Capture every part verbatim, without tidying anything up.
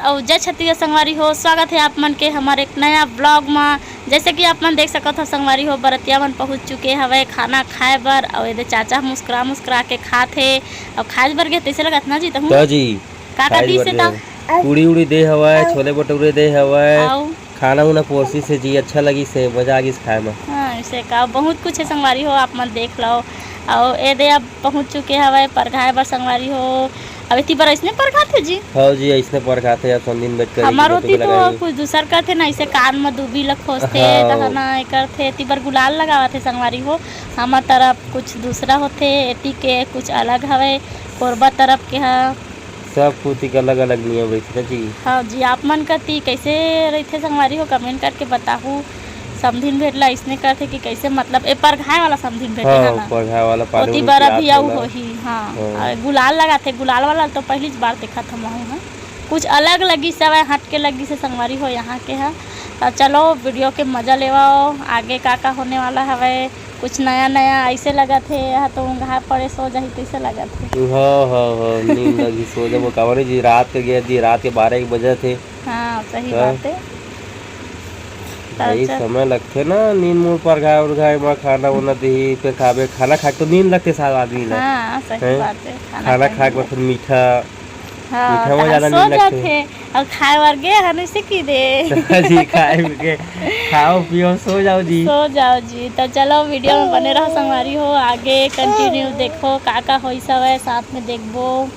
अउ जय छत्तीसगढ़ संगवारी हो, स्वागत हे आप मन के हमर एक नया vlog म। जैसे कि आप मन देख सकत हो संगवारी हो, बरतिया मन पहुंच चुके हवय खाना खाए बर। अउ एदे चाचा ह मुस्कुरा मुस्कुरा के खात हे। अउ खाए बर गे तैसे लगत ना जी तहूं? त जी, का का खाए दिस बर हे गे। त? पूड़ी उड़ी दे हवय, छोले भटूरे दे हवय। अउ खाना उना परोसिस हे जी, अच्छा लगिस हे, मजा आ गिस खाए म। हाँ, ऐसे का बहुत कुछ हे संगवारी हो, आप मन देख लो। अउ एदे अब पहुंच चुके हवय परघाए बर संगवारी हो। अब एती बर अइसने परघाथे जी? हाँ जी, अइसने परघाथे, अब समधिन बैठ कर हमर एती ओती तो कुछ दूसर करथे ना, अइसे कान म दूबी ल खोजथे, हाँ। तहना ए करथे, एती बर गुलाल लगावत हे संगवारी हो। हमर तरफ कुछ दूसरा होथे, एती के कुछ अलग हवय, कोरबा तरफ के ह। सब कोती के अलग-अलग नियम रहिथे ना जी। हाँ जी, आप मन कती कइसे रहिथे संगवारी हो, comment करके बताहू। समधिन भेंट ला अइसने करथे कि कइसे, मतलब, ए परघाए वाला समधिन भेंट हाँ, है ना? परघाए वाला पानी ओती उनी बर पियात अभी अउ वाला। होही, हाँ। हाँ। अउ गुलाल लगाथे, गुलाल वाला तो पहिलीच बार देखत हवं महूं ह। कुछ अलग लगिस हवय, हट के लगिस हे संगवारी हो यहाँ के ह। त चलो video के मजा लेवव, आगे का का होने वाला हवय। कुछ नया नया अइसे लगत हे, एहा तो ऊंघाय पड़े सो जाही तइसे लगत हे। हाँ, हाँ, हाँ, नींद लगही, सो जाबो। काबर जी, रात के गे जी, रात के बारह एक बजत हे। हाँ, सही हाँ। बात हे। भाई, अच्छा। समय लगथे ना, नींद मुड़ परघाए उरघाए म खाना उना देही, फिर खाबे, खाना खा के तो नींद लगथे सारा आदमी ला। हाँ, सही हैं? बात हे, खाना खाना खा के बाद फिर मीठा हाँ, मीठा में तहाँ ज्यादा सो नींद लगथे। जाथे। अउ खाए बर गे हन, उसे की दे। जी, खाए के, खाओ पियो, सो जाओ जी। सो जाओ जी। त चलो, video में बने रहो संगवारी हो, आगे continue देखो का का होइस हवय, साथ में देखबो।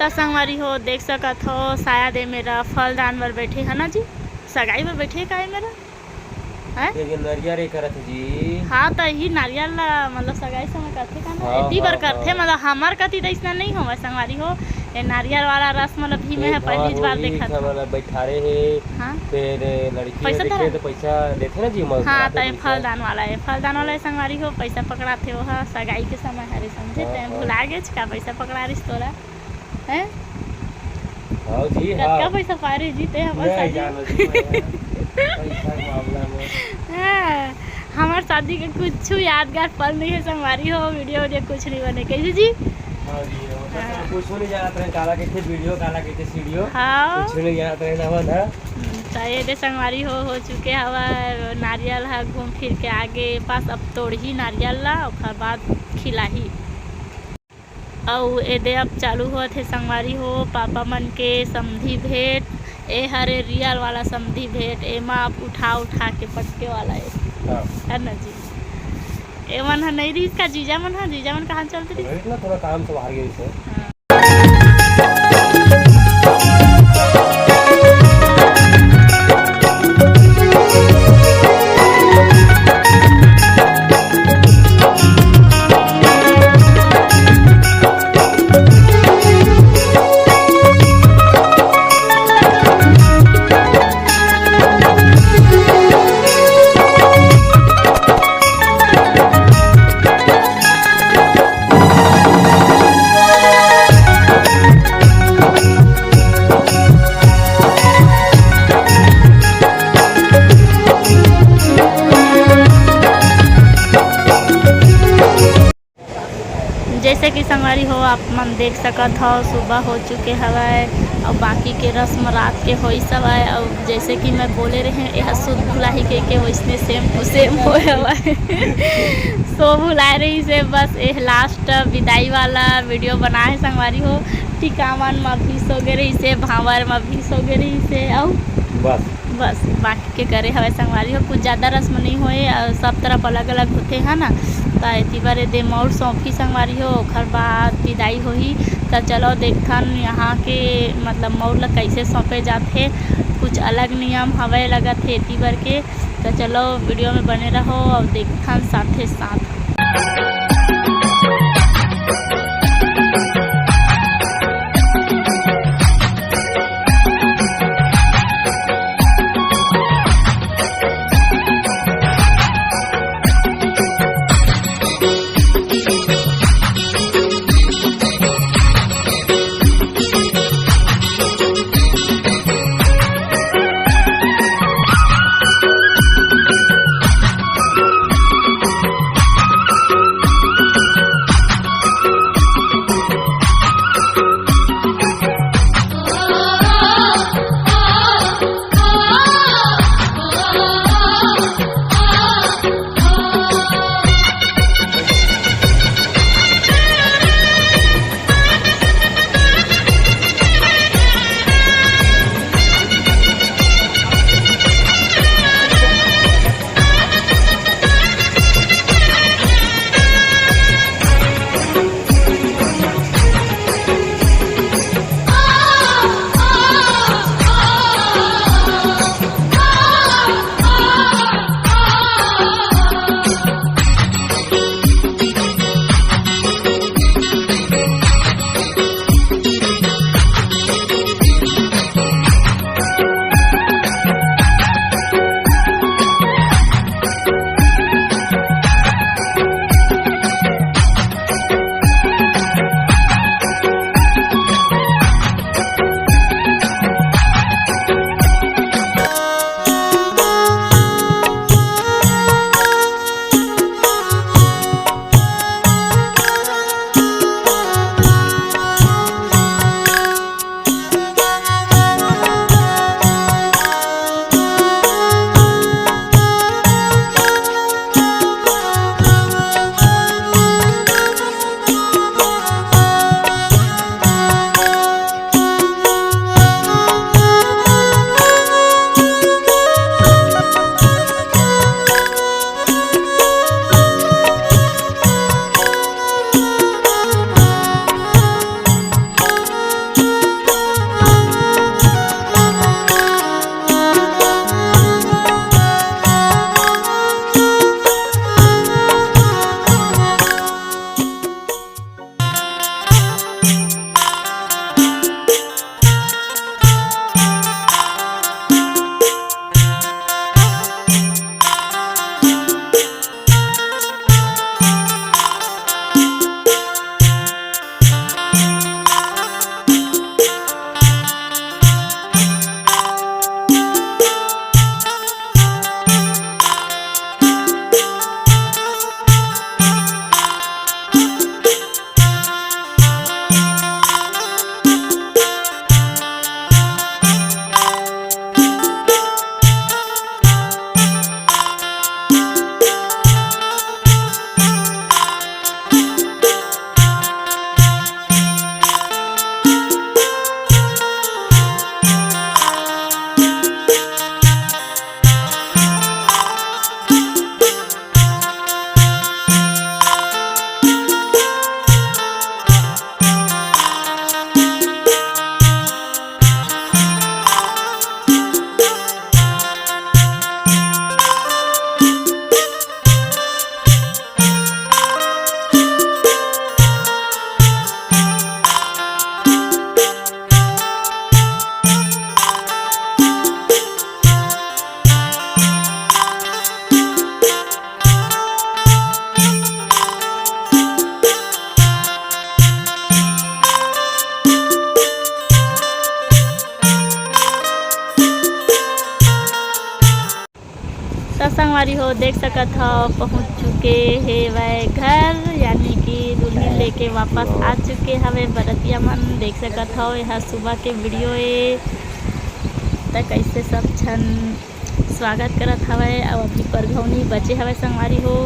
त संगवारी हो, देख सकत हो, शायद ए मेरा फल दान बर बैठे है ना जी, सगाई बर बैठे का ए मेरा? हैं? ये जो नरियर ए करत हे जी। हाँ, त इही नारियल ला, मतलब, सगाई समय करथे का ना? हाँ, एती बर हाँ, करथे, हाँ। मतलब, हमर कती त अइसना नइ होवय संगवारी हो। ए नारियल वाला रस्म ल भी मैं ह पहिलीच बार देखत हंव। मतलब, बैठारे हे, हाँ। फिर लड़की पैसा देखे धरा। त पैसा देथे ना जी, मतलब, हाँ, त ए फल दान वाला, ए फल दान वाला ए संगवारी हो, पैसा पकड़ाथे ओहा, सगाई के समय हरे, समझे? हाँ, तैं हाँ। भुला गेच का, पैसा पकड़ा रिस तोला? हैं? हाँ जी, कतका हाँ। पैसा पाए रहे जी तैं हमर शादी में? जानो जी, मैं पैसा के मामला में। हाँ, हमर शादी के कुछ यादगार पल नइ हे संगवारी हो, video वीडियो कुछ नइ बने, कइसे जी? हाँ जी, हाँ। कुछ नइ जानत रहे, काला कहिथे video, काला कहिथे सीढ़ियो। हाँ। कुछ नइ जानत रहे ना, ना। हम्म, त ये दे संगवारी हो, हो चुके हवय, नारियल ह घूम फिर के आगे पास अब तोड़ही नारियल ला, ओकर बाद खिलाही। अउ एदे अब चालू होत हे संगवारी हो, पापा मन के समधी भेंट। ए हरे real वाला समधी भेंट, एमा अब उठा उठा के पटके वाला हे। हाँ। है ना जी? ए मन ह नइ रिहिस का जीजा मन ह? जीजा मन कहाँ चलते रिहिस? रहिस ना, थोड़ा काम से बाहर गए थे। हाँ। जैसे कि संगवारी हो, आप मन देख सकत हो, सुबह हो चुके हवय। अउ बाकी के रस्म रात के होइस हवय। अउ जैसे कि मैं बोले रहे, एह शुद्ध भुलाही कहिके, वैसने same to same होय हवय। सो भुलाए रहिस हे, बस एह last विदाई वाला video बनाए हे संगवारी हो। टिकावन म भी सो गे रहिस हे, भांवर म भी सो गे रहिस हे, अउ बस। बस बाकी के करे हवय संगवारी हो, कुछ ज़्यादा रस्म नहीं होए, अउ सब तरफ अलग-अलग होथे, है ना। त एती बर एदे मउर सौंपही संगवारी हो, ओखर बाद विदाई होही। त चलो देखथन यहाँ के, मतलब, मउर ल कइसे सौंपे जाथे, कुछ अलग नियम हवय लगत हे एती बर के। त चलो video में बने रहो अउ देखथन साथे साथ। देख सकत हव, पहुंच चुके हेवय घर, यानी कि दुल्हन लेके वापस आ चुके हवे बरतिया मन। देख सकत हव, यह सुबह के वीडियो ए। त कैसे सब झन स्वागत करत हवय, अउ अभी परघौनी बचे हवय संगवारी हो।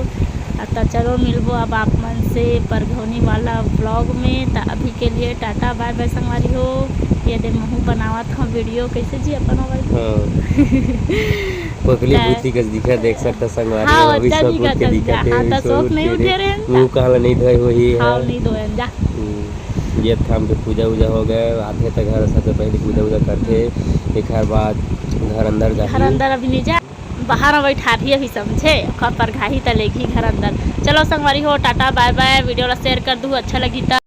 आ त चलो मिलबो अब आप मन से परघौनी वाला व्लॉग में। त अभी के लिए टाटा बाय बाय संगवारी हो। ये दे महू बनावत हव वीडियो, कैसे जी अपन मोबाइल? हाँ। पकली त बूती कस दिखा, देख सकता संगवारी हाँ, हो, अभी अच्छा सब जी उठ के का दिखा थे, हाँ, अभी त सब सोच उठ नहीं के उठे रे। रहन। मुंह काला नहीं धोए होही, हाँ, हाँ। नहीं धोए जा। हम्म, ये थाम के पूजा उजा हो गए, आथे त घर सबसे पहले पूजा उजा करथे, एकर बाद घर अंदर जाही। घर अंदर अभी नहीं जा, बाहर में बैठारही अभी, समझे, ओकर परघाही त लेगही घर अंदर। चलो संगवारी हो, टाटा बाय बाय, वीडियो ला शेयर कर दू, अच्छा लगी त।